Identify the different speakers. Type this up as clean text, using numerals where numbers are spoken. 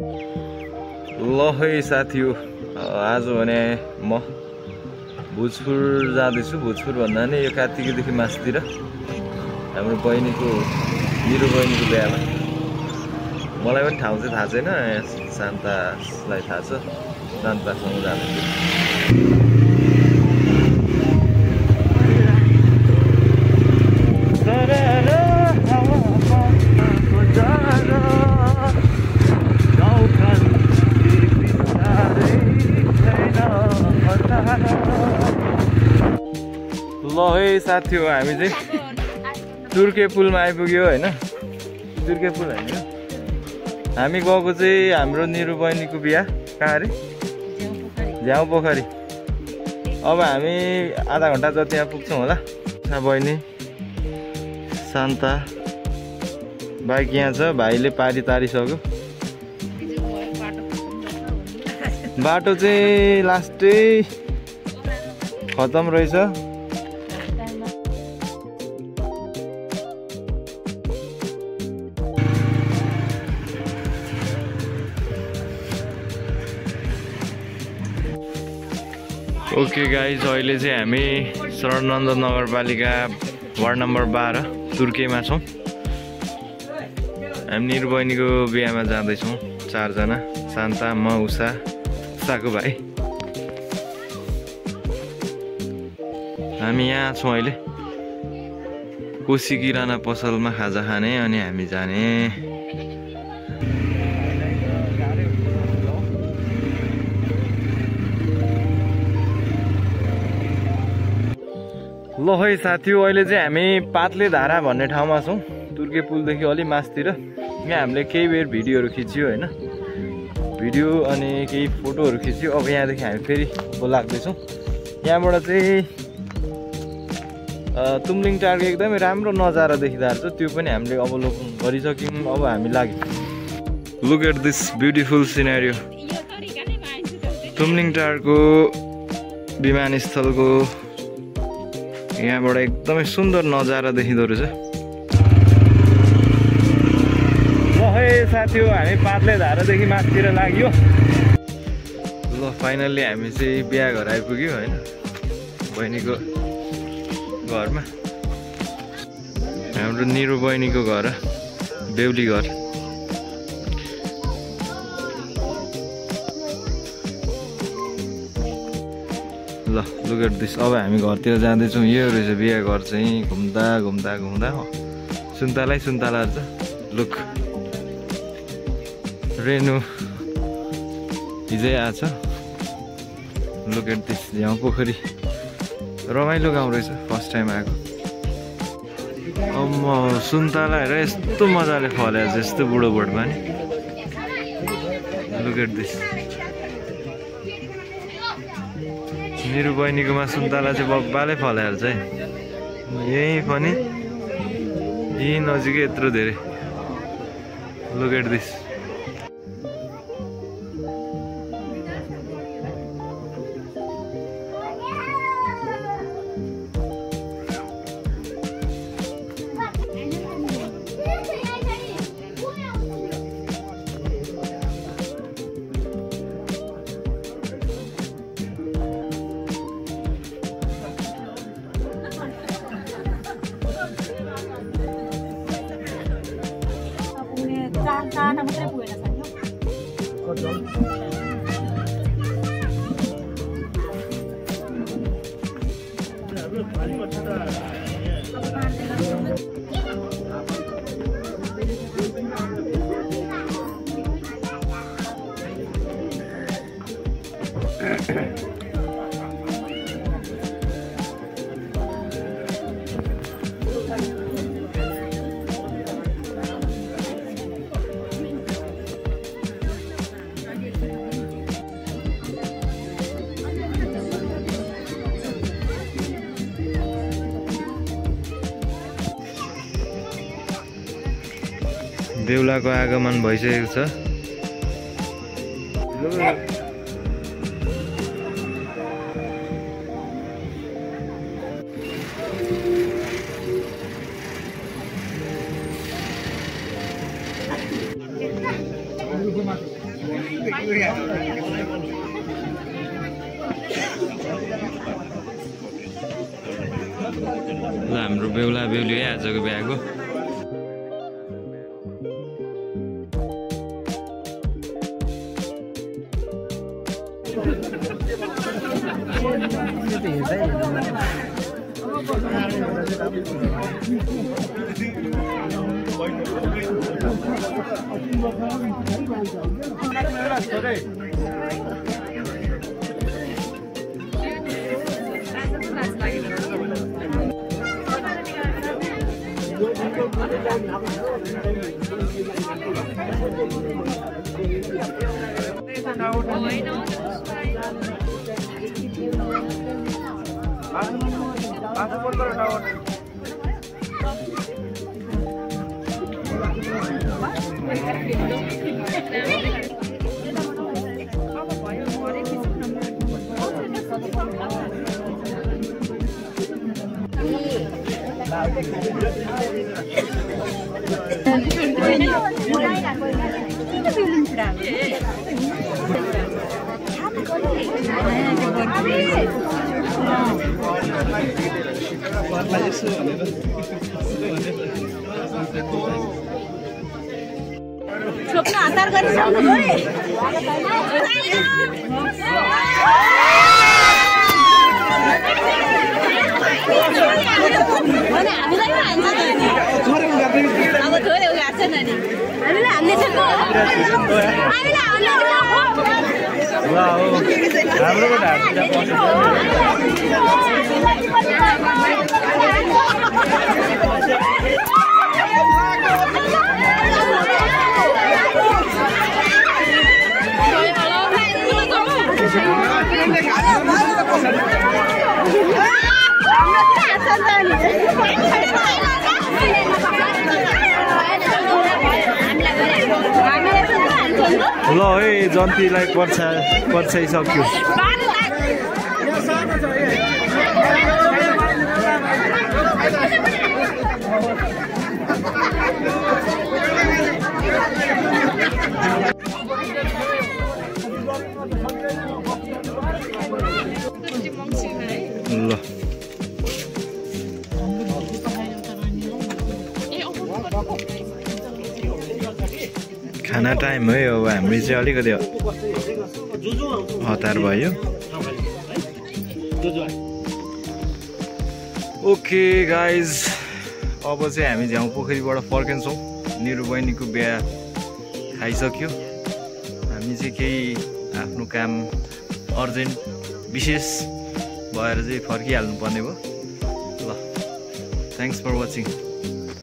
Speaker 1: ल है साथी हो आज भने म भोजपुर जाँदैछु। भोजपुर भन्दा नि यो कार्तिकदेखि मासतिर हाम्रो बहिनीको मेरो बहिनीको बिहामा। मलाई पनि ठाउँ चाहिँ थाहा छैन, शान्तालाई थाहा छ। शान्तासँग जाँदैछु। ल है साथी हो हामी चाहिँ तुर्के पुलमा आइपुग्यो हैन। तुर्के पुल हैन, हामी गएको चाहिँ हाम्रो निरु बहिनीको बिहा कहाँ अरे झ्याउ पोखरी। अब हामी आधा घन्टा जति यहाँ पुग्छौँ होला। बहिनी शान्ता बाइक यहाँ छ, भाइले पारी तारिसक्यो। बाटो चाहिँ लास्टै खतम रहेछ। ओके गाइज, अहिले चाहिँ हामी शरणनन्द नगरपालिका वार्ड नम्बर 12 तुर्केमा छौँ। हामी निरु बहिनीको बिहामा जाँदैछौँ। 4 जना, शान्ता, म, उषाको भाइ। हामी यहाँ छौँ अहिले कोशी किराना पसलमा खाजा खाने, अनि हामी जाने। ल है साथी हो, अहिले चाहिँ हामी पातले धारा भन्ने ठाउँमा छौँ। तुर्के पुलदेखि अलि मासतिर। यहाँ हामीले केही बेर भिडियोहरू खिच्यो होइन, भिडियो अनि केही फोटोहरू खिच्यो। अब यहाँदेखि हामी फेरि लाग्दैछौँ। यहाँबाट चाहिँ तुमलिङ टारको एकदमै राम्रो नजारा देखिँदो रहेछ, त्यो पनि हामीले अवलोकन गरिसक्यौँ। अब हामी लाग्यौँ। Look at this beautiful scenario. Tumling टारको विमानस्थलको यहाँबाट एकदमै सुन्दर नजारा देखिँदो रहेछ। ल है साथी हो, हामी पातले धारादेखि माथितिर लाग्यो। ल फाइनल्ली हामी चाहिँ बिहा घर आइपुग्यो होइन, बहिनीको घरमा। हाम्रो निरु बहिनीको घर बेहुली घर। ल लुक एट दिस। अब हामी घरतिर जाँदैछौँ। यो रहेछ बिहा घर चाहिँ। घुम्दा घुम्दा घुम्दा सुन्तला रहेछ। लुक, रेनु हिजै आएछ। Look at this. झ्याउ पोखरी रमाइलो गाउँ रहेछ, फर्स्ट टाइम आएको। सुन्तला हेर यस्तो मजाले फलेको छ, यस्तो बुढो बोटमा नि। Look at this. मेरो बहिनीकोमा सुन्तला चाहिँ बब्बाले फलाएर चाहिँ यहीँ पनि यहीँ नजिकै यत्रो धेरै। Look at this. बेहुलाको आगमन भइसकेको छ। ल हाम्रो बेहुला बेहुली है आजको बिहाको।
Speaker 2: स्वप्न आधार गरिसक्नु भयो हामीलाई हान्छ अब थोरै उगार्छ नि हामीलाई हान्ने छ
Speaker 1: ल है जन्तीलाई पर्छाइसक्यो। ल खाना टाइम है अब हाम्रो चाहिँ अलिकति हतार भयो। ओके गाइज अब चाहिँ हामी झ्याउ पोखरीबाट फर्किन्छौँ। निरु बहिनीको बिहा खाइसक्यो। हामी चाहिँ केही आफ्नो काम अर्जेन्ट विशेष भएर चाहिँ फर्किहाल्नु पर्ने भयो। ल थ्याङ्क्स फर वाचिङ।